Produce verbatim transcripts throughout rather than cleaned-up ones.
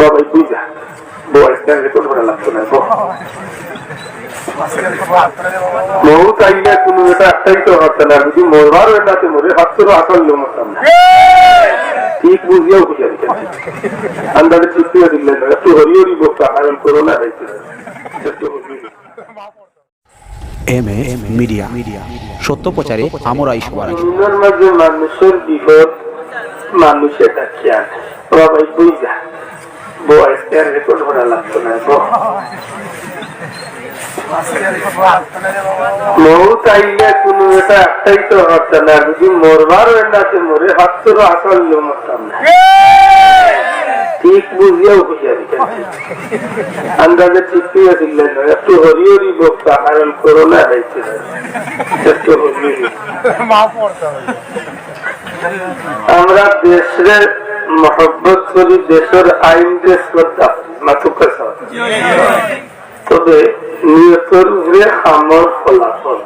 সবাই বুঝা। বউ, আজকে আর রেকর্ড করা লাগতো না, বউ। মউত আইলে কোনো এটা একটাই তো হচ্ছে না, যদি মরবার হয় না, তো মরে হাত করে আসার লোক মরতাম না। ঠিক বুঝিয়াও বুঝে দিতে। আন্দাজে ঠিক করে দিলেন না, একটু হরি হরি বক্তা, কারণ করোনা হয়েছে। একটু হরি হরি। এম এফ মিডিয়া, সত্য প্রচারে আমরাই সবার আগে। দুনিয়ার মাঝে মানুষের বিপদ মানুষে ডাকিয়া আনে। বাবা, এই বুঝা। বউ, আজকে আর রেকর্ড করা লাগতো না, বউ। মউত আইলে কোনো এটা একটাই তো হচ্ছে না, যদি মরবার হয় না, তো মরে হাত করে আসার লোক মরতাম না। ঠিক বুঝিয়াও বুঝে দিতে। আন্দাজে ঠিক করে দিলেন না, একটু হরি হরি বক্তা, কারণ করোনা হয়েছে। একটু হরি হরি। আমরা দেশরে মহব্বত করি, দেশের আইনরে শ্রদ্ধা করি, মাতুক্কা সাহেব। তবে নিয়তর উপরে কামর ফলাফল।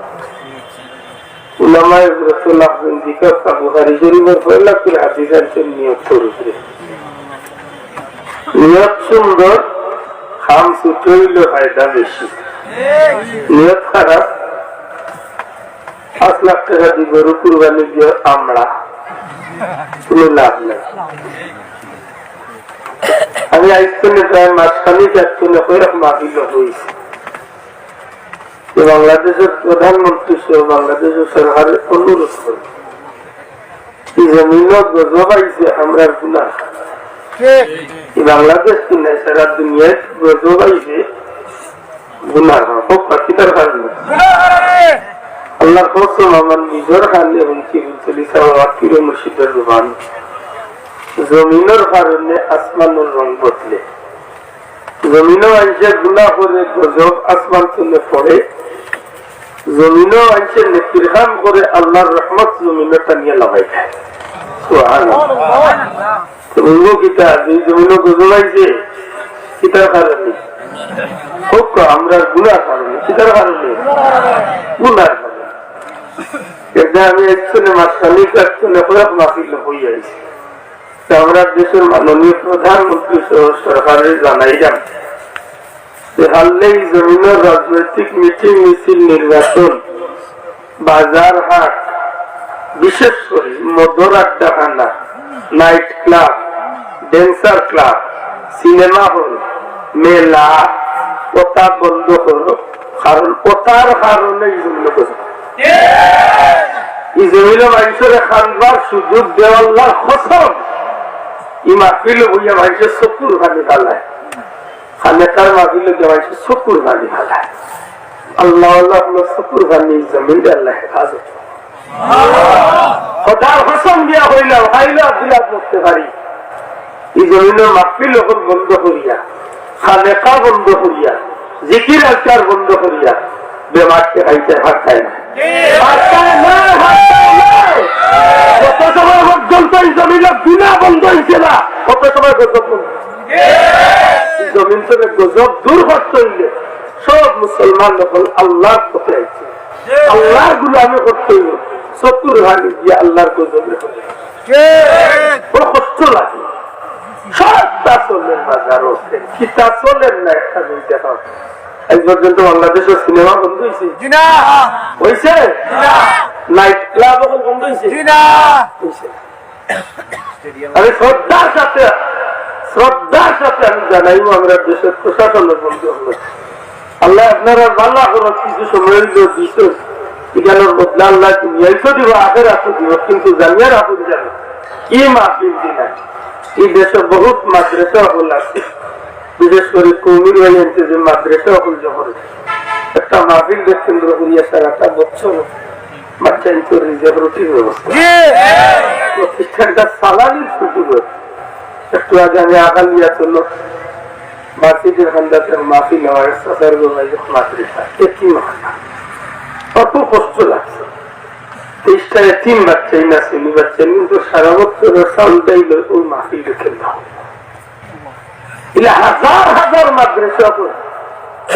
উলামায়ে হুজরাতুল আফজিন জিজ্ঞাসা বুখারী শরীফের পয়লা করে হাদিস আনছেন নিয়তর উপরে। নিয়ত সুন্দর, কাম ছোট হইলে ফায়দা বেশি। নিয়ত খারাপ, পাঁচ লাখ টাকা দি গরু কুরবানি দিয়ে আমরা কোনো লাভ নেই। আমি আইজ থেকে প্রায় মাস খানিক এক করে কয়েক মাহফিল হয়েছে। যে বাংলাদেশের প্রধানমন্ত্রী সহ বাংলাদেশের সরকারের অনুরোধ করি, এই জমিনও গজব আইছে আমরার গুনাহ। এই বাংলাদেশ কি নাই, সারা দুনিয়ায় গজব আইছে গুনাহ। হোক, কিতার কারণে? আল্লাহর কসম, আমার নিজের কানে হুনছি, বুঝলি, আমার পীর মুর্শিদের জবান। জমিনের কারণে আসমানের রং বদলে। জমিনও আইছে গুনাহ করে গজব আসমান তুলে পড়ে। জমিনও আইছে নেকির কাম করে আল্লাহর রহমত জমিনে টানিয়া লাগাই দেয়। সুবহানাল্লাহ। তো বলবো কিতা, যে জমিনও গজব আইছে, কিতার কারণে? হোক, আমরা গুনার কারণে। কিতার কারণে? গুনার কারণে। এটা আমি একজনে মাঝখানে একজনে কয়েক মাহফিল হয়ে আইছি। তো আমরা দেশের মাননীয় প্রধানমন্ত্রী সহ সরকারের জানাইলাম যে হারলে এই জমিনের রাজনৈতিক মিটিং মিছিল, নির্বাচন, বাজার হাট, বিশেষ করে মদর আড্ডাখানা, night club, dancer club, cinema hall, মেলা, ওটা বন্ধ করো, কারণ ওটার কারণে এই জমিন গজব। এই জমিনে মানুষের খানবার সুযোগ দেওয়াল্লার কসম, এই মাহফিল হইয়া মানুষের চকুর পানি ফালায়। খানেকার মাহফিল হইয়া মানুষের চকুর পানি ফালায়। আল্লাহ আল্লাহ আপনার চকুর পানি জমিন আল্লাহ হেফাজত। খোদার কসম দিয়া হইলাম, খাইলে আব্দুল্লাহ করতে পারি। এই জমিনের মাহফিল অকল বন্ধ করিয়া, খানেকা বন্ধ করিয়া, জিকির আজকার বন্ধ করিয়া, বেমারকে খাইতে হারতায় না। হারতায় না, হারতায় না। যত সময় পর্যন্ত এই জমিনের গুনাহ বন্ধ হইছে না, তত সময় গজব বন্ধ। এই জমিন থেকে গজব দূর করতে হইলে সব মুসলমান অকল আল্লাহর পথে আইছে। আল্লাহর গুলামি করতে হইব। চকুর পানি দিয়া আল্লাহর গজবে। বড় কষ্ট লাগে। সবটা চলের বাজার আছে। কিতা চলের না একটা দুইটা কাম। আজ পর্যন্ত বাংলাদেশের সিনেমা বন্ধ হইছে? জি না। হইছে? জি না। নাইট ক্লাব অকল বন্ধ হইছে? জি না। হইছে। আমি শ্রদ্ধার সাথে, শ্রদ্ধার সাথে আমি জানাইব, আমরা দেশের প্রশাসনের বন্ধু হল। আল্লাহ আপনারা ভালো করুন, কিছু সময় হইল দিচ্ছেন, এখানোর বদলা আল্লাহ দুনিয়ায় তো দিব, আখেরাতে দিব, কিন্তু জানিয়ে রাখুন যেন এই মাহফিল দিন আছে। এই দেশে বহুত মাদ্রাসা হল আছে, বিশেষ করে কৌমির ভাই আনতে যে মাদ্রাসা হল জহরে একটা মাহফিল কেন্দ্র করিয়া সারাটা বছর বাচ্চা ইনকো রিজার্ভ রুটির ব্যবস্থা। জি। প্রতিষ্ঠানটা চালানির সুযোগ। একটু আগে আমি আগালিয়া চলো, মাসিদের হান্দাতে মাহফিল নেওয়া, চাচার গো ভাই, মাদ্রাসা, এতিম হান্দাত। অত কষ্ট লাগছে। তেইশটা এতিম বাচ্চা, এই না শুনি বাচ্চা, কিন্তু সারা বছর চাউলটাই লয়, ওই মাহফিল কেন্দ্র। এলে হাজার হাজার মাদ্রাসা তো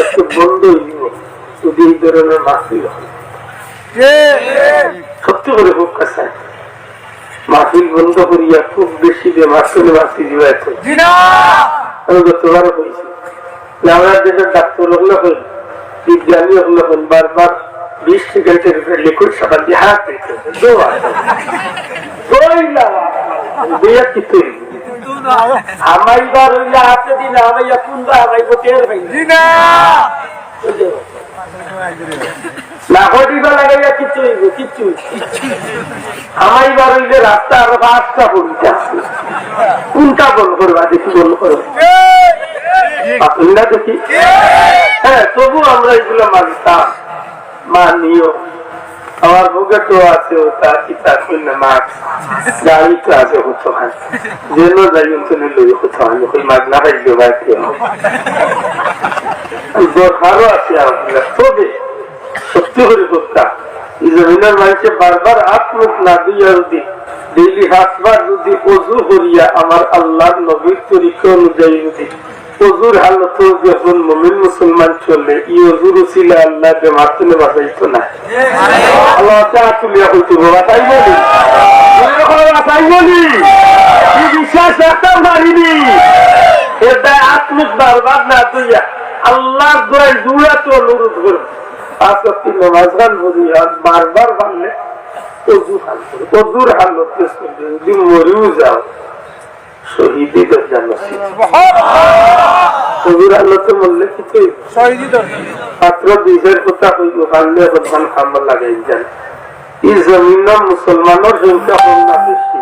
একটু বন্ধ হইব, যদি এই ধরনের মাহফিল হয়। সত্যি করে হোক কাছে মাহফিল বন্ধ করিয়া খুব বেশি বেমার করে মাহফিল দিবা এখন। জি না। আমি গতবারও কইছি, না, আমরা দেশের ডাক্তার অকলে কইন, বিজ্ঞানী অকলে কইন, বারবার বিশ সেকেন্ডের ভিতরে লিকুইড সাবান দিয়া হাত ধুইতে হবে। দোয়া। কই না, দিয়া কি তুই? হামাইবার অইয়া হাতে দিন, হামাইয়া কোন দা হামাইবো টের পাই না। জি না। না, হটিবা লাগাইয়া কিচ্ছু অইব, কিচ্ছু। আমার এবার অইলে রাস্তা আরো পাঁচটা পড়িতে আছে। কোনটা বন্ধ করবা, দেখি বন্ধ করো। পাতুন না দেখি। হ্যাঁ, তবু আমরা এগুলো মানতাম, মানিও। আমার বুকে তো আছে, ও তা কি তা কই না, মাছ। গাড়ি তো আছে, কত খান। যেন যাই, অন্তত লই কত খান, কই মাছ না খাইলে ভাই কেউ। দরকারও আছে আমার, তবে সত্যি করে কথা, এই জমিনের মাঝে বারবার হাত মুখ না ধুইয়া যদি ডেইলি পাঁচবার যদি অজু করিয়া আমার আল্লাহর নবীর তরিকা অনুযায়ী যদি অজুর হালতে যখন মুমিন মুসলমান চলে, এই অজুর উসিলা আল্লাহ বেমার থেকে বাঁচাইতো না। আল্লাহ হাত তুলিয়া কইতে হবে, বাঁচাইবো নি? মনে করো বাঁচাইবো নি? এই বিশ্বাস রাখতাম পারিনি। এর দায় হাত মুখ বারবার না ধুইয়া আল্লাহর দোয়াই জুড়াতে অনুরোধ করবো। পাঁচ ওয়াক্ত নামাজ খান পড়ি আর বারবার পারলে অজু খান পড়ি। অজুর হালতে চলবে, যদি মরিও যাও, শহীদি দরজা নসিব। অজুর হালতে মরলে কি তুই? শহীদি দরজা। মাত্র দুইটার কথা কইব, পারলে এখন খান খাম্বার লাগাই যান। এই জমিন মুসলমানের সংখ্যা কম না বেশি?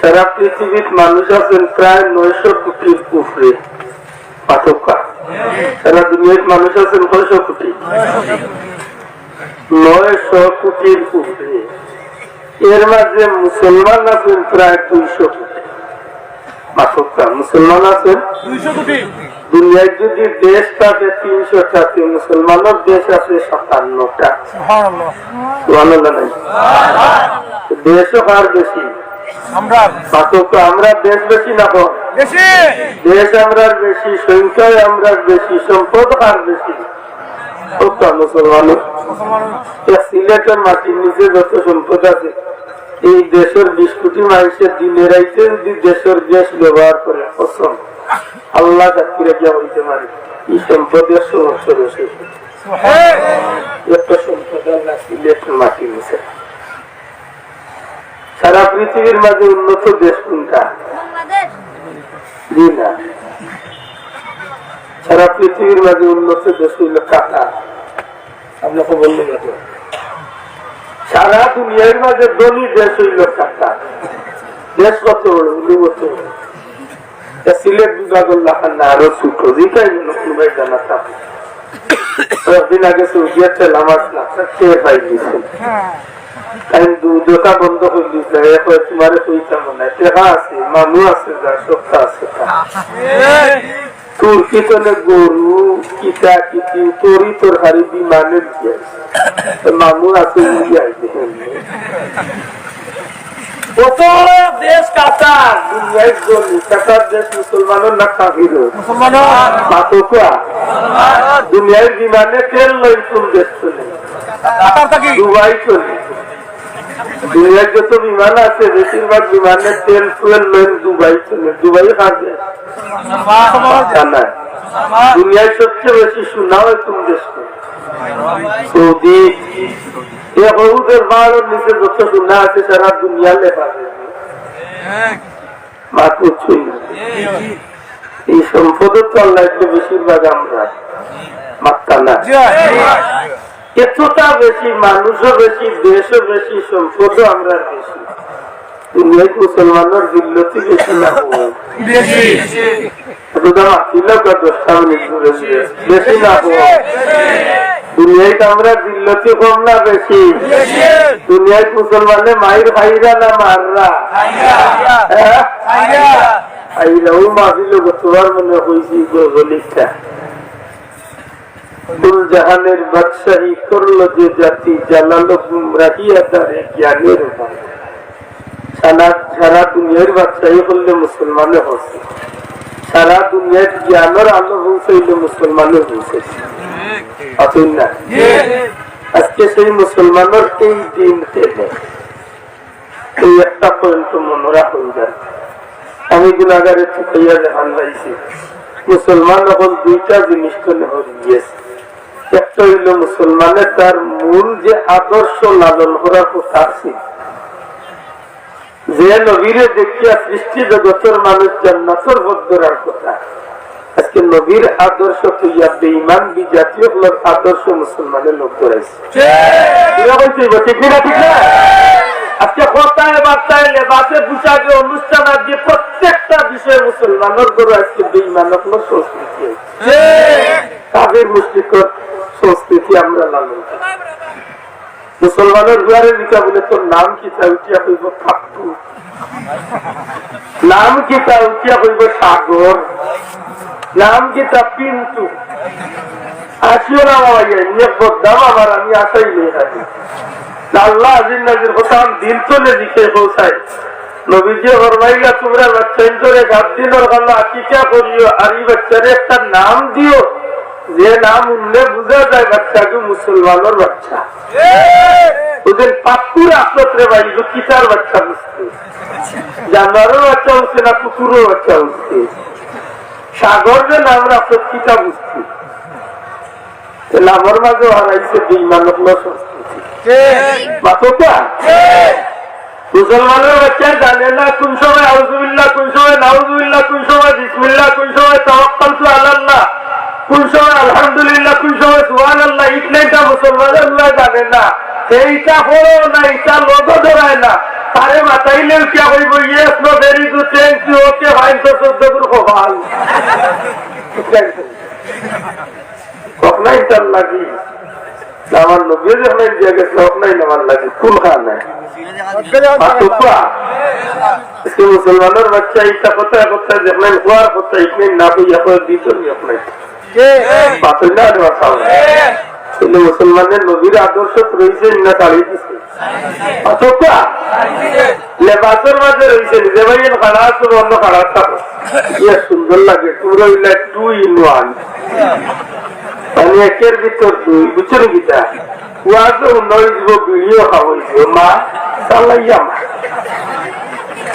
সারা পৃথিবীত মানুষ আছেন প্রায় নয়শো কোটির উপরে। পার্থক্য। সারা দুনিয়ার মানুষ আছেন কয়শো কোটি? নয়শো কোটির উপরে। এর মাঝে মুসলমান আছেন প্রায় দুইশো কোটি। পার্থক্য। মুসলমান আছেন দুইশো কোটি। দুনিয়ায় যদি দেশ থাকে তিনশোটাতে, মুসলমানের দেশ আছে সাতান্নটা। সুবহানাল্লাহ। সুবহানাল্লাহ নাই? দেশও কার বেশি? আমরার। পার্থক্য, আমরার দেশ বেশি না কম? বেশি। দেশ আমরার বেশি, সংখ্যায় আমরার বেশি, সম্পদ কার বেশি? সবটা মুসলমানের। মুসলমানের। এক সিলেটের মাটির নিচে যত সম্পদ আছে, এই দেশের বিশ কোটি মানুষের দিনে রাইতে যদি দেশের গ্যাস ব্যবহার করে, কসম, আল্লাহ সাক্ষী রেখে বলতে পারে, এই সম্পদ একশো বছর শেষ। এত সম্পদ আল্লাহ সিলেটের মাটির নিচে। সারা পৃথিবীর মাঝে উন্নত দেশ কোনটা? জি না। সারা পৃথিবীর মাঝে উন্নত দেশ হইল কাতার। আপনাকে বললেন না তো? সারা দুনিয়ার মাঝে ধনী দেশ হইল কাতার। দেশ কত বড়, উনি কত বড়? তা সিলেট বিভাগর লাখান না আরো ছোট, যেটাই মনে কোনো ভাই জানা থাকে। দশ দিন আগে সৌদিয়াতে লামাস না, তা কে পাই দিছে। তাই দু-, দুটা বন্ধ করে দিছে, এ কয় তোমারে কইতাম না, টেকা আছে, মানু আছে, যা সত্তা আছে তা। তুর্কি তলে গরু, কিতা কিতি, তরি তরকারি বিমানে দিয়ে। তো মানু আছে, উড়িয়া আইছে। কত বড় দেশ কাতার, দুনিয়ার ধনী। কাতার দেশ মুসলমানের না কাফির? মুসলমানের। মাতোকা। দুনিয়ার বিমানে তেল লই কোন দেশ চলে? কাতার থাকি। দুবাই চলে। দুনিয়ার যত বিমান আছে, বেশিরভাগ বিমানে তেল ফুয়েল লই দুবাই চলে। দুবাই কার দেশ? মুসলমান। না। দুনিয়ার সবচেয়ে বেশি সোনা হয় কোন দেশ? সৌদি। এ উহুদের পাহাড়ের নিচে যত সোনা আছে, সারা দুনিয়া লেখা আছে। মাত বুঝছই না। এই সম্পদ তো আল্লাহ দিলে বেশিরভাগ আমরা। মাত্তা না। এতটা বেশি, মানুষও বেশি, দেশও বেশি, সম্পদও আমরা বেশি। দুনিয়ার মুসলমানের জিল্লতি বেশি না কম? বেশি। এতটা মাতিল না, প্রায় দশটা মিনিট ধরে দিয়ে। বেশি না কম? দুনিয়ার আমরা জিল্লতি কম না বেশি? দুনিয়ার মুসলমানে মাইর খাইরা না মাররা? হ্যাঁ? খাইরা। ও মাহফিল গতবার মনে হইছে গজলিটা। কুল জাহানের বাদশাহী করল যে জাতি, জ্বালালো গুমরাহি আধারে জ্ঞানের বাতি। সারা, সারা দুনিয়ার বাদশাহী করলে মুসলমানে হচ্ছে, সারা দুনিয়ার জ্ঞানের আলো পৌঁছাইলে মুসলমানে পৌঁছাইছে। অতএব না, আজকে সেই মুসলমানের এই দিন পেলে এই একটা পয়েন্ট মনে রাখুন যান। আমি গুনাহগারে তুকাইয়া যেখান পাইছি, মুসলমান অকল দুইটা জিনিস তো নেহর গিয়েছে। একটা অইল মুসলমানে তার মূল যে আদর্শ লালন করার কথা আছে, যে নবীরে দেখিয়া সৃষ্টি জগতর মানুষ জান্নাতর পথ ধরার কথা, আজকে নবীর আদর্শ থইয়া বেঈমান বিজাতি অকলর আদর্শ মুসলমানে লোক ধরাইছে। ঠিক। এরকম ঠিক, ঠিক না, ঠিক না? আজকে কথায় বার্তায়, লেবাসে, পোশাকে, অনুষ্ঠান আদি প্রত্যেকটা বিষয়ে মুসলমানর ঘরো আজকে বেঈমান অকলর সংস্কৃতি আছে। ঠিক। কাফির মুশরিকর সংস্কৃতি আমরা লালন করি। মুসলমানর ঘরে জিকা বলে, "তোর নাম কিতা?" উঠিয়া কইব, "পাপ্পু।" নাম কিতা? উঠিয়া কইব, "সাগর।" নাম কিতা? "পিন্টু।" আসিও না বাবা, ইয়া, নিয়ে বদনাম আমার, আমি আসাই নেই খালি। না, আল্লাহ আজিজ নাজির কথা আমি দিল তো নে দিকে পৌঁছাই। নবীজি ফরমাইলা, "তোমরা বাচ্চা ইন্দুরে সাত দিনর কালো আকিকা করিও, আর এই বাচ্চারে একটা নাম দিও, যে নাম উনলে বুঝা যায় বাচ্চাগু মুসলমানর বাচ্চা।" বুঝেন, পাপ্পুর আফরত রে ভাই, ইগু কিতার বাচ্চা বুঝতে? জানোয়ারর বাচ্চা বুঝতে না কুকুরর বাচ্চা বুঝতে? সাগর যে নাম রাখছে কিতা বুঝতে? তো নামর মাঝে হারাইছে বেঈমান অকলর সংস্কৃতি। ঠিক। মাতোকা? ঠিক। মুসলমানর বাচ্চা জানে না কোন সময় আউযুবিল্লাহ, কোন সময় নাউযুবিল্লাহ, কোন সময় বিসমিল্লাহ, কোন সময় তাওয়াক্কালতু আলাল্লাহ, কোন সময় আলহামদুলিল্লাহ, কোন সময় সুবহানাল্লাহ, ইতনেটা মুসলমানর বাচ্চা জানে না। এইটা পড়ো না, এটা লোগো ধরায় না। তারে মাতাইলে উঠিয়া কইব, "Yes, no, very good, thank you, okay, fine, তো চোদ্দ গুণ কপাল।" হক নাই তার লাগি। আমার নবী যখন দিয়া গেছে, হক নাই আমার লাগি। কোন খান নাই? আর তো কোয়া? আজকে মুসলমানর বাচ্চা ইটা কথা, কথা যখন কোয়ার কথা, ইখান না কইয়া কয় দিত নি হক নাই। বাতিল না, না, বাতিল। কিন্তু মুসলমানের নবীর আদর্শ রইছে না, ছাড়ি দিছে। অথবা লেবাসর মাঝে রইছে, যে ভাই এন খাড়া আছে, অন্য খাড়া থাকো। ইয়া সুন্দর লাগে, তোমরা হইলা two in one। মানে একের ভিতর দুই, বুঝছো নি কিতা? ওয়াজও হুনা অইযিবো, বিড়িও খাওয়া অইযিবো, মা চালাইয়া মা।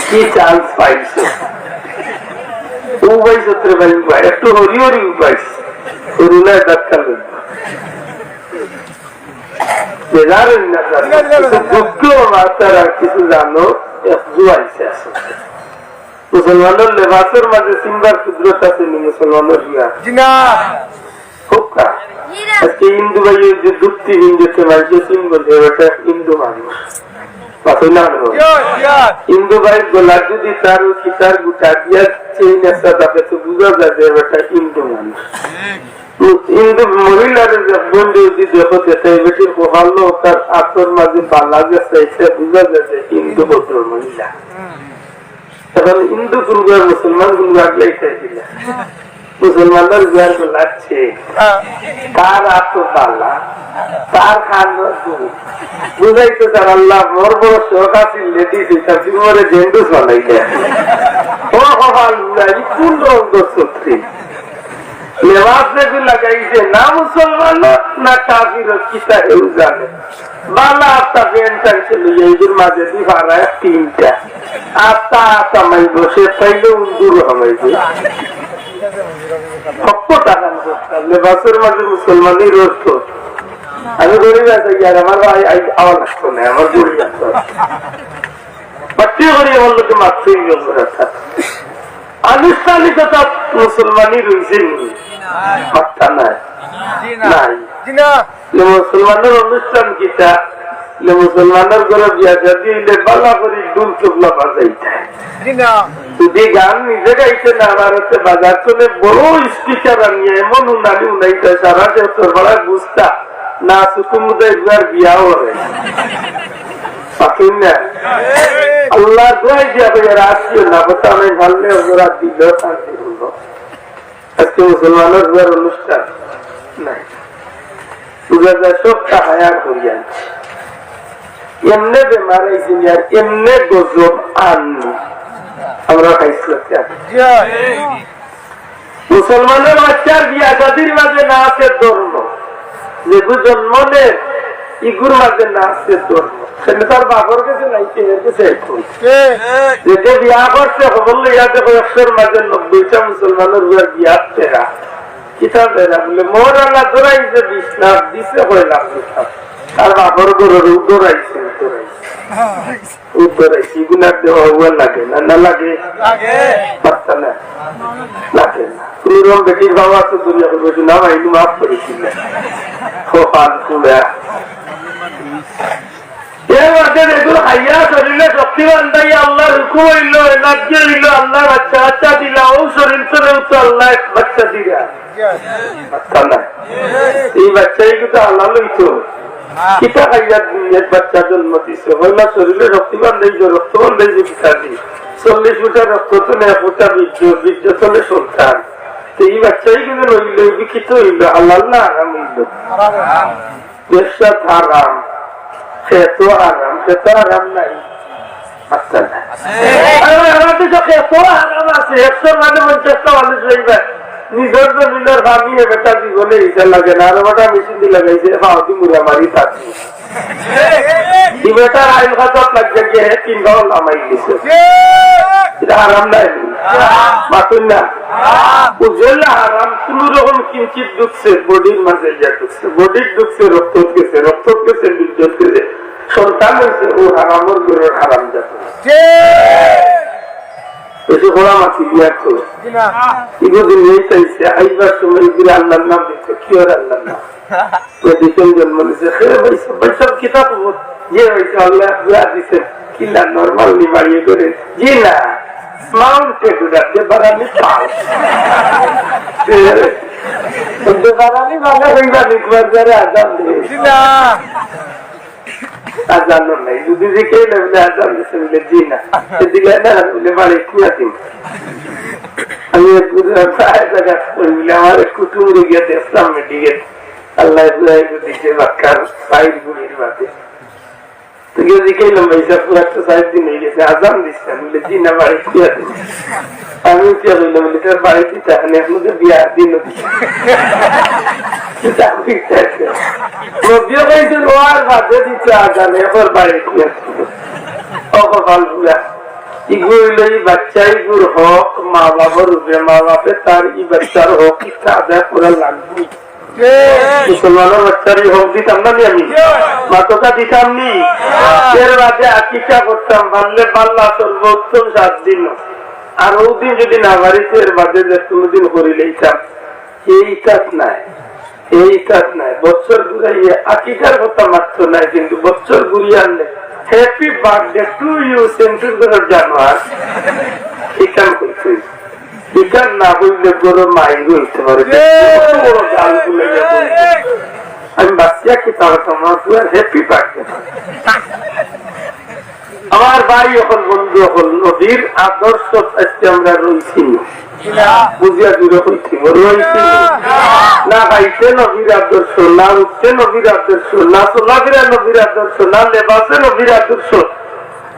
কি chance পাইছো? ও ভাই সত্রে ভাই, ভাই, একটু হরি হরি উপাইস। করুণায় ধাক্কা লইবা। বেজার হইন না, জানো। কিছু দুঃখ মাতার আর কিছু জানো, এক জুয়াইছে আছে। মুসলমানর লেবাসর মাঝে চিনবার কুদরত আছে নি মুসলমানর হিয়া? জি না। হোক না। আজকে হিন্দু ভাই ওই যে ধুতি হিন্দুতে মাঝে চিনবো যে ওটা হিন্দু মানুষ। মাতই না হলো। ইয়া, ইয়া। হিন্দু ভাই গলা যদি তার ওই কিতার গুটা দিয়া চেইন একটা থাকে তো বুঝা যায় যে ওটা হিন্দু মানুষ। হিন্দু মহিলারে যে বন্ধু যদি দেখো, দেখে বেটির কপালো তার আতর মাঝে বালা গেছে, এটা বুঝা যায় যে হিন্দু ভদ্র মহিলা। এখন হিন্দু গুলো আর মুসলমান গুলো আগলাই চাইছিল। মুসলমানদের বিয়ার গুলো আছে, তার আত বালা, তার খান দুধ। বুঝাইতে চার আল্লাহ, মোর বড় শখ আছে লেডিস, এটা তুই মোরে জেন্টস বানাইলে। ও কপাল উড়াই, কোন রঙ সত্যি? লেবাস যেগু লাগাইছে, না মুসলমান, না কাফির, কিতা হেউ জানে। বালা আস্তা প্যান্ট টানছে লইয়া, এগুর মাঝে দি ফাড়ায় তিনটা। আস্তা আস্তা মাইব, সে পাইলে উন্দুর হামাইবে। হক্ক টাকান করতাম, লেবাসের মাঝে মুসলমানই রোস্ট। আমি গরিব আছি, আর আমার ভাই আই-, আওয়া লাগতো না, আমার গরিব আছে। বাচ্চা করি আমার লোকে মারতেই গেল। আনুষ্ঠানিকতা মুসলমানই রইছে নি? মাত্তা নাই। জি না। নাই। জি না। লে মুসলমানর অনুষ্ঠান কিতা? লে মুসলমানর ঘরো বিয়া শাদী অইলে বালা করি ঢুল তবলা বাজাইতা। জি না। যদি গান নিজে গাইতে না পারতে, বাজার করে বড় স্পিকার আনিয়া এমন উনানি উনাইতা, সারা সে তোর পাড়ায় বুঝতা। না, সুকুমুদা একবার বিয়া ওরে। পাচ্ছেন না? আল্লাহ দোয়াই দিয়া কই, আর আসিও না, কথা আমি ভাললে ওরা দিল, শান্তি হলো। আজকে মুসলমানের বিয়ার অনুষ্ঠান নাই। বুঝা যায় সবটা হায়ার করিয়া আনছে। এমনে বেমার আইসিনি আর এমনে গজব আননি। আমরা খাইছিলাম। মুসলমানর বাচ্চার বিয়া শাদির মাঝে না আছে ধর্ম। যেগু জন্ম নে, ইগুর মাঝে না আছে ধর্ম। সেটা তার বাপর গেছে নাই, কে গেছে এখন? যে বিয়া করছে, খবর লইয়া দেখো, একশোর মাঝে নব্বইটা মুসলমানের উপর বিয়া তেরা। কিতা তেরা? বলে, মোর আল্লাহ ধরাইছে বিশ লাখ, দিছে কয় লাখ টাকা। তার বাপর ঘরের উদ্ধার আইছে, উদ্ধার আইছে। উদ্ধার আইছে, ইগুলা দেওয়া লাগে না, না লাগে? লাগে। পারতা না? লাগে না। তুমি রকম বেটির বাবা তো দুনিয়া করবে, একটু না ভাই, একটু মাফ করে দিলে। ও পান পুরা। এর মাঝে যেগুলো খাইয়া শরীরে শক্তি বান্ধাই আল্লাহর হুকুম হইল, এনার্জি হইল, আল্লাহ বাচ্চা বাচ্চা দিলা, ও শরীর তো নেই তো আল্লাহ বাচ্চা দিলা। বাচ্চা না। এই বাচ্চাই কিন্তু আল্লাহ লইতো। কিতা খাইয়া দুনিয়ার বাচ্চা জন্ম দিছে? হয় না শরীরে শক্তি বান্ধাই যে, রক্ত বান্ধাই যে কিতা দি। চল্লিশ ফুটা রক্ত তো নেই, ফুটা বীর্য, বীর্য তো নেই সন্তান। তো এই বাচ্চাই কিন্তু লইল, বিকৃত হইল, হালাল না হারাম হইল? ব্যবসা হারাম, খেত হারাম, খেত হারাম নাই। আচ্ছা না। আরে ভাই, আমার দেশে খেত হারাম আছে, একশোর মাঝে পঞ্চাশটা মানুষ হইবে। নিজের জমিনের ফার্মি এ বেটা জীবনে ইটা লাগে না, আর ওটা মেশিন দিয়ে লাগাইছে, ফাউদি মুড়া মারি থাকছে। এই বেটার আইল খাতাত লাগছে গিয়ে, হে তিন ভাগ লামাই দিছে। এটা হারাম নাই? মাতুন না। বুঝলেন না, হারাম কোনো রকম কিঞ্চিত ঢুকছে, বডির মাঝে গিয়া ঢুকছে, বডির ঢুকছে, রক্ত গেছে, রক্ত গেছে, বিদ্যুৎ গেছে, সন্তান হয়েছে, ও হারামর ঘরের হারাম যাতে। বেশি খোলা মাছি বিয়ার তো। ইগো দুনিয়ায় চাইছে, আইবার সময় ইগুরে আল্লাহর নাম দিতে, কি ওর আল্লাহর নাম? তো দিতেন জন্ম নিছে, হে ভাই সব, ভাই সব কিতাব পড়ো। যে ভাই সব আল্লাহ দোয়া দিছেন, কিলা নরমাল নি বাড়িয়ে করে। জি না, মাউন্টে গুড়া, যে বারানি পাল। যে বারানি বালা হইবা, নিকবার যারা আজান দিয়ে। জি না। আজানও নাই। যদি জিজ্ঞেস না বলে, "আজান দিছে?" বলে, "জি না।" তো দিলে না, বলে, "বাড়ি খুঁড়া দিন।" আমি এক বুঝে প্রায় জায়গা করি বলে, "আমার কুটুম গিয়ে দেখলাম মেডিকেল।" আল্লাহ ইব্রাহিম দিকে বাক্কার সাইড গুলির মাঝে। তো গিয়ে জিজ্ঞেস করলাম, "ভাই সাহেব, পুরা তো সাইড দিন হয়ে গেছে, আজান দিচ্ছে না।" বলে, "জি না, বাড়ি খুঁড়া দিন।" আমি উঠিয়া বললাম, বলি, "তোর বাড়িতে তাহলে এখন তো বিয়ার দিন হচ্ছে।" নবীও কইছেন, "ও আর বাদে দিতে আজান, এখন বাড়িতে।" ও কপাল পুরা। ইগু হইল এই বাচ্চা, ইগুর হক, মা বাবার উপরে, মা বাপে তার এই বাচ্চার হক ইটা আদায় করা লাগবে। মুসলমানের বাচ্চার এই হক দিতাম না নি আমি? মাতকা দিতাম নি? এর বাদে আকিকা করতাম, পারলে পাল্লা সর্বোত্তম সাত দিন। আর ওই দিন যদি না পারি, তো এর বাদে যে কোনোদিন করি লইতাম। এই কাজ নাই, এই কাজ নাই। বছর ঘুরাইয়া আকিকার কথা মাত্র নাই, কিন্তু বছর ঘুরিয়ে আনলে happy birthday to you সেন্টুর ঘরের জানোয়ার। এই কাম করতে হইবে। এই কাম না হইলে বড় মাই হইতে পারে। কত বড় গাল বুলাইয়া বলবে। আমি বাচ্চা কি তারা তোমার পুরা happy birthday। আমার ভাই অকল, বন্ধু অকল, নবীর আদর্শ আজকে আমরা রইছি না। বুঝিয়া দূরে হইছি, রইছি না। না খাইতে নবীর আদর্শ, না উঠতে নবীর আদর্শ, না চলাফেরা নবীর আদর্শ, না লেবাসে নবীর আদর্শ,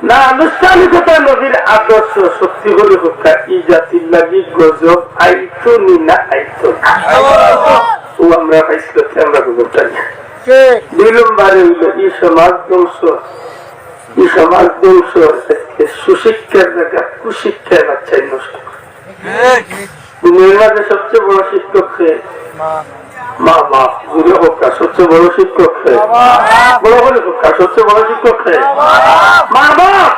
না আনুষ্ঠানিকতা নবীর আদর্শ। সত্যি করে কথা, এই জাতির লাগি গজব আইতো নি না আইতো না? ও আমরা পাইছি, আমরা গজব জানি। দুই নম্বরে হইল এই সমাজ ধ্বংস। এই সমাজ ধ্বংস, আজকে সুশিক্ষার জায়গা কুশিক্ষায় বাচ্চাই নষ্ট করে। দুনিয়ার মাঝে সবচেয়ে বড় শিক্ষক কে? মা বাপ। জুড়ে হোক না, সবচেয়ে বড় শিক্ষক কে? বড় করে হোক না, সবচেয়ে বড় শিক্ষক কে? মা বাপ।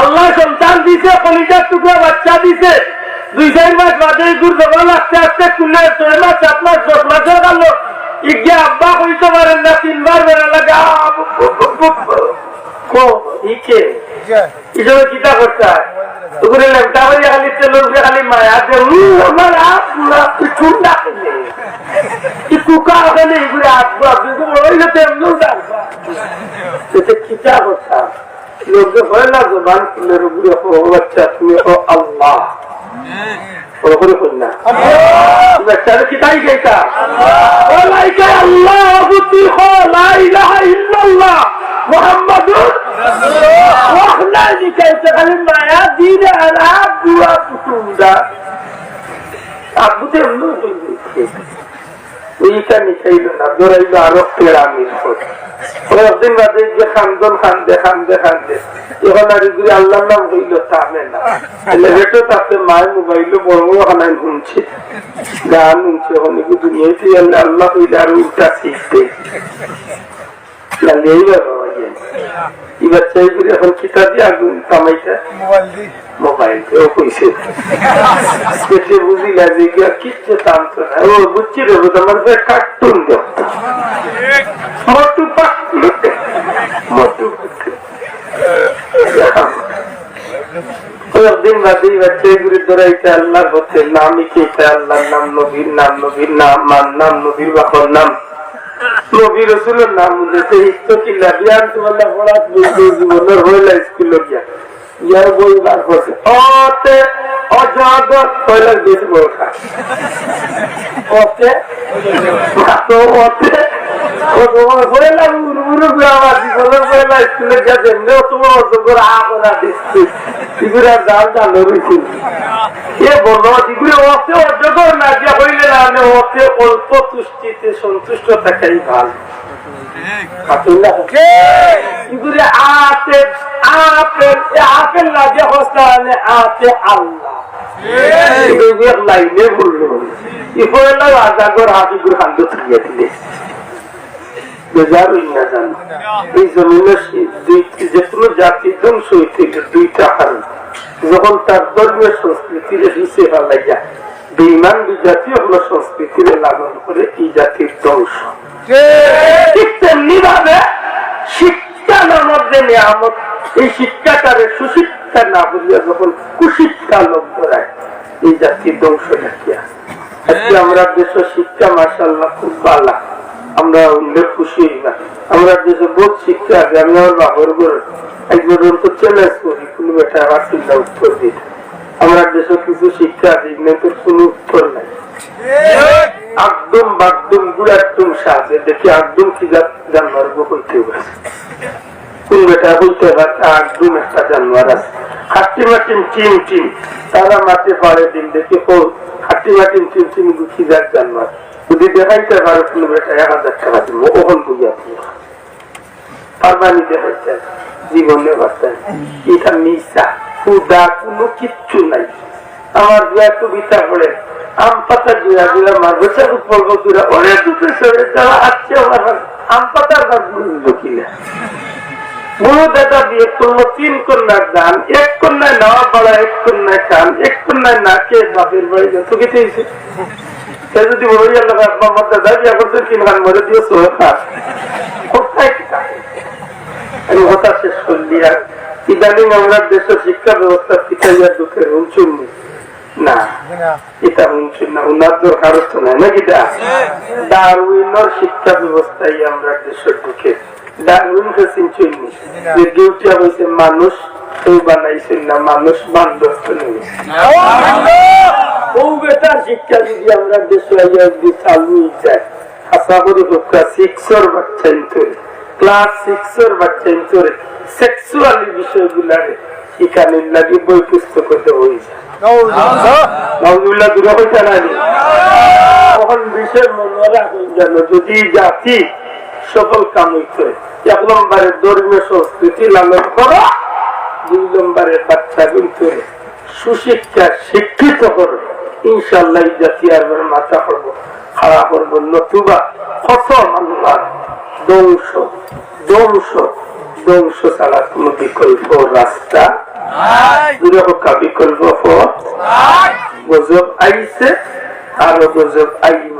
আল্লাহ সন্তান দিছে, কলিজার টুকরা বাচ্চা দিছে, দুই চার মাস বাদে এই গুড় জবান আস্তে আস্তে খুলে, ছয় মাস, সাত মাস, দশ মাসের গেল, ইগে আব্বা কইতে পারেন না, তিনবার বেড়া লাগে, আ, বু, বু, বু, বু, বু। কো, ই কে? ই সময় কিতা করতা? ওগুলো লেমটা হইয়া খালি তেল উঠে খালি মায়া দে, "উম, আমার আব্বা, তুই ঠান্ডা করলে।" কি কুকা ওখানে এগুলো আব্বা, আব্বা, এগুলো ওই যে তেমন উঠে আব্বা। এতে কিতা করতা? লোকে হয় না জবান খুলে রুগুরে, "ও বাচ্চা, তুমি ও আল্লাহ।" ওরকমই করি না। আল্লাহ। তাহলে কি তাই গাইতা? ও লাইকা আল্লাহ, আবুতি হ, লা ইলাহা ইল্লাল্লাহ, মুহাম্মাদুর রাসূলুল্লাহ। ওয়াহলা নিকাইতে খালি মায়া দিলে আর আব্বু, আব্বু তুমরা। আব্বু তো এমনি হয়ে গেছে। ওইটা নিকাইল না, দৌড়াইল আরো পেড়া মিল করে। কয়েকদিন বাদে যে কান্দন কান্দে, কান্দে, কান্দে। এখন আর ইগুরে আল্লাহর নাম কইল, থামে না। এলে বেটো তাতে মায় মোবাইলো বড় বড় কানাই হুনছে। গান হুনছে, এখন ইগু দুনিয়াতে আল্লাহ, আল্লাহ কইলে আর উল্টা শিখবে। না, নেই বাবা, ওই যে। ই বাচ্চা ইগুরে এখন কিতা দিয়া আগুন কামাইতা? মোবাইল দি। মোবাইল, ও কইছে। সে বুঝিলা যে গিয়া কিচ্ছু টানতো না। ও বুঝছি রে, বুঝ আমার ফের কার্টুন দেখতো। মোটু পাতলু। মোটু পাতলু। কয়েকদিন বাদে ই বাচ্চা ইগুরে ধরাইতে আল্লাহর পথে, নাম কি এটা? আল্লাহর নাম, নবীর নাম, নবীর নাম, মার নাম, নবীর বাপর নাম, নবী রসুলের নাম। বুঝতে ইচ্ছা কিলা বিয়ান তোমার পড়াত বুঝতে জীবনের হইলা স্কুলে গিয়া। ইয়ার বই বার করছে। অতে অজগর পয়লা বেশি বড় খা। অতে, তো অতে, ও তোমার পয়লা উড়ু উড়ু করে আমার জীবনের পয়লা স্কুলে গেছে। এমনি অত বড় অজগর আ করা দিচ্ছে। ইগুরা জাল জাল রইছে। এ বললো, ইগুরে অতে অজগর না দিয়া হইলে না, মানে অতে অল্প তুষ্টিতে সন্তুষ্ট থাকাই ভালো। ইগুরে আতে, আপেল, এ আপেল না দিয়া হস্তা আনে, আতে আল্লাহ। এই যে এক লাইনে বললো, ই পয়লা রাজাগর হাবিবুর খান্দ তুলিয়া দিলে। বেজার হইন না জানো। এই জমিনে সে-, দুই, যে কোনো জাতি ধ্বংস হইতে হইলে দুইটা কারণ। যখন তার ধর্মীয় সংস্কৃতির হিসেবে ফালাইয়া বেঈমান বিজাতীয় কোনো সংস্কৃতির লালন করে, এই জাতির ধ্বংস। ঠিক তেমনি ভাবে শিক্ষা নামক যে নিয়ামত, এই শিক্ষাটারে সুশিক্ষা না বলিয়া যখন কুশিক্ষা লোক ধরায়, এই জাতির ধ্বংস ডাকিয়া। আজকে আমরা দেশের শিক্ষা মাশাআল্লাহ খুব ভালা, আমরা উল্লেখ খুশি হই না। আমরা দেশে বহুত শিক্ষা আছে, আমি আমার বাপর ঘরে আজ পর্যন্ত চ্যালেঞ্জ করি, কোনো বেটা আমার চিন্তা উত্তর দিই। আমরা দেশে কিছু শিক্ষা আছে, এগুলো তো কোনো উত্তর নাই। একদম বাগদুম গুড়ার তুম সাজে দেখি একদম কি জাত জানোয়ার গো কইতে পারে। কোন বেটা কইতে পারে একদম একটা জানোয়ার আছে। হাট্টি মাটিম টিম টিম, তারা মাঠে পাড়ে দিন দেখি কো হাট্টি মাটিম টিম টিম গো কি জাত জানোয়ার। যদি দেখাইতে পারো কোনো বেটা এক হাজার টাকা দিব, ওখান বুঝে আপনি। পারবানি দেখাইতে জীবনে বাঁচায়। এটা মিছা, খুদা কোনো কিচ্ছু নাই। আমার দুয়া কবিতা পড়ে, আম পাতা জুড়া জুড়া মারবো, চাকু পড়বো জুড়া, ওরে দুটো সরে যাওয়া আসছে আমার হাত। আম পাতার বার বুঝলো কিনা? বুড়ো দাদা বিয়ে করলো তিন কন্যার দান, এক কন্যায় নেওয়া পাড়া, এক কন্যায় কান, এক কন্যায় না খেয়ে বাপের বাড়ি যত খেতে হয়েছে। সে যদি বড় হয়ে গেল, "বাপ মা, আমার দাদা বিয়ে করছে তিন খান, মরে দিয়ে সরে খা।" কোথায় কি থাকে? আমি কথা শেষ করলি। আর ইদানিং আমরা দেশের শিক্ষা ব্যবস্থা শিখাইয়া দুঃখের হুনছুন নি? না, এটা হুনছুন না, হুনার দরকার তো নাই, নাকি? এটা ডারউইনর শিক্ষা ব্যবস্থায় আমরা দেশের ঢুকে। ডারউইন কে চিনছুন নি? যে গেউটিয়া হইছে মানুষ, কেউ বানাইছেন না, মানুষ বান্দর তো নেই। ও বেটার শিক্ষা যদি আমরা দেশে আইয়া যদি চালু হয়ে যায়, আশা করি হুক্কা সিক্সর বাচ্চা ইন্তরে, ক্লাস সিক্সর বাচ্চা ইন্তরে সেক্সুয়ালি বিষয়গুলারে শিখানির লাগি বই পুস্তক হইতে হয়ে যায়। নাউজুবিল্লাহ, দূরে হইতে না নি? তখন বিষয় মনে রাখুন যেন, যদি জাতি সফল কাম হইতে হয়, এক নম্বরে ধর্মীয় সংস্কৃতি লালন করো, দুই নম্বরে বাচ্চা গুনতে সুশিক্ষা শিক্ষিত করো, ইনশাআল্লাহ এই জাতি আর মাথা করবো, খাড়া করবো, নতুবা কত মানুষ ধ্বংস, ধ্বংস, ধ্বংস ছাড়া কোনো বিকল্প রাস্তা নাই। দূরে হোক বিকল্প পথ। নাই। গজব আইছে, আরো গজব আইব।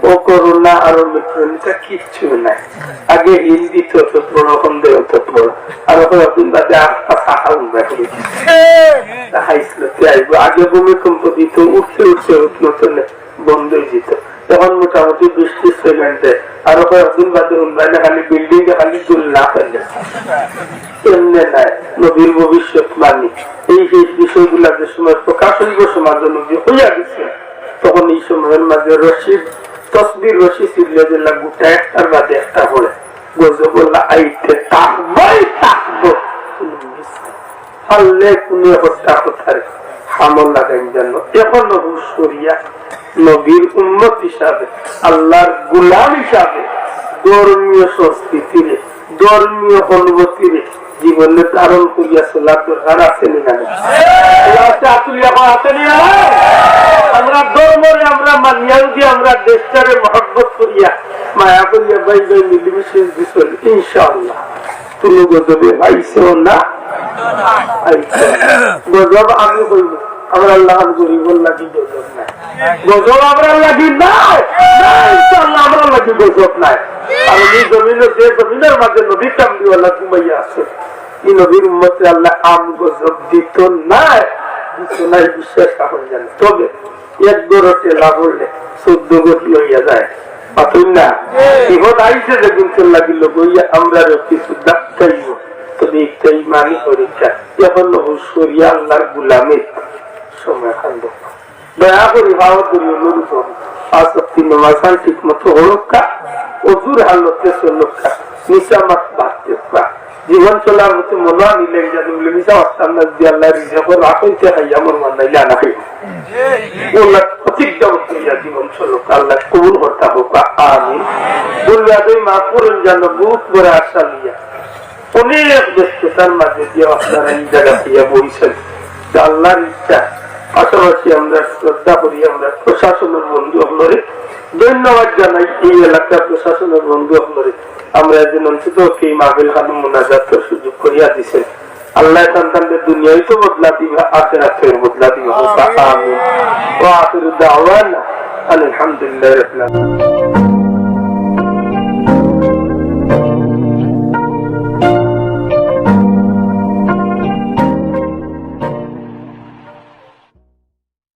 ও করোনা আরো মিক্রোনিটা কিচ্ছু নাই। আগে হিন্দি তো তো বড়, এখন দেহ তো বড়। আর এখন একদিন বাদে আর সাহা উঠবে। তা হাইছিল, তে আইব। আগে ভূমিকম্প দিত, উঠতে উঠতে উঠলো তো নে-, বন্ধ হয়ে যেত। এখন মোটামুটি বৃষ্টির সেকেন্ডে আরো কয়েকদিন বাদে উঠবে, না খালি বিল্ডিং এ খালি দুল না ফেলে। এমনি নাই, নবীর ভবিষ্যৎবাণী। এই যে বিষয়গুলা যে সময় প্রকাশ হইব, সমাজে নবী হইয়া গেছে। তখন এই সময়ের মাঝে রশি, তসবির রশি ছিঁড়িয়া দিলা, গোটা একটার বাদে একটা পড়ে। গজবল্লা আইতে থাকবই থাকবো। পারলে কোনো হত্যা কথার হামল লাগাইন যেন। এখনো হুশ করিয়া নবীর উম্মত হিসাবে, আল্লাহর গোলাম হিসাবে ধর্মীয় সংস্কৃতিরে, ধর্মীয় অনুভূতিরে জীবনে ধারণ করিয়া চলার দরকার আছে নি না? আল্লাহ আছে, আতুলিয়া কয় আছে নি না? আমরা ধর্মরে আমরা মানিয়া যদি আমরা দেশটারে মহব্বত করিয়া, মায়া করিয়া, ভাই ভাই মিলিমিশে যদি চলি, ইনশাআল্লাহ। কোনো গজবে পাইছে না? পাইছে না। গজব আমি কইব, আমরা আল্লাহ গরিবর লাগি গজব নাই। গজব আমরা লাগি নাই। না, ইনশাআল্লাহ আমরা লাগি গজব নাই। আর এই জমিনে, যে জমিনের মাঝে নবী কামলিওয়ালা ঘুমাইয়া আছে, এই নবীর উম্মতে আল্লাহ আম গজব দিত নাই, দিত নাই, বিশ্বাস এখন জানে। তবে এক গরো টেলা পড়লে চোদ্দ গর লইয়া যায়। পাতুন না? বিপদ আইছে যে গুনতে লাগিল, গইয়া আমরা কিছু ধাক্কাইব। তবে একটা ইমানি পরীক্ষা। এখন হুশ করিয়া আল্লাহর গুলামির সময় খান্দ। দয়া করি ভাও করি অনুরোধ করি। পাঁচ ওয়াক্ত নমাজ খান ঠিক মতো হরক্কা, অজুর হালতে চলক্কা, নিশা মাত বাদ দেক্কা। জীবন চলার মতো মনে আনিলে এই জানি বলে, "মিছা মাততাম না, যদি আল্লাহ রিজিক রাখইতে খাই, আমার মন নাইলে আনা খাই।" আল্লাহ প্রতিজ্ঞা করতে ইয়া জীবন চলুক, আল্লাহ কবুল করতে হোক, আমিন। বলবে, "আদৌ মা করুন যেন বহুত বড় আশা নিয়ে অনেক ব্যস্ততার মাঝে দিয়ে আপনারা এই জায়গা পেয়ে বইছেন।" তা আল্লাহর ইচ্ছা, পাশাপাশি আমরা শ্রদ্ধা করি, আমরা প্রশাসনের বন্ধু আপনারে ধন্যবাদ জানাই, এই এলাকার প্রশাসনের বন্ধু আপনারে। আমরা একজন অন্তত এই মাহফিল খানো মোনাজাতর সুযোগ করিয়া দিছেন। আল্লাহ সন্তানদের দুনিয়ায় তো বদলা দিবা, আখেরাতের বদলা দিবা। আমিন। ওয়া আখিরু দাওয়ানা আলহামদুলিল্লাহি রাব্বিল আলামিন।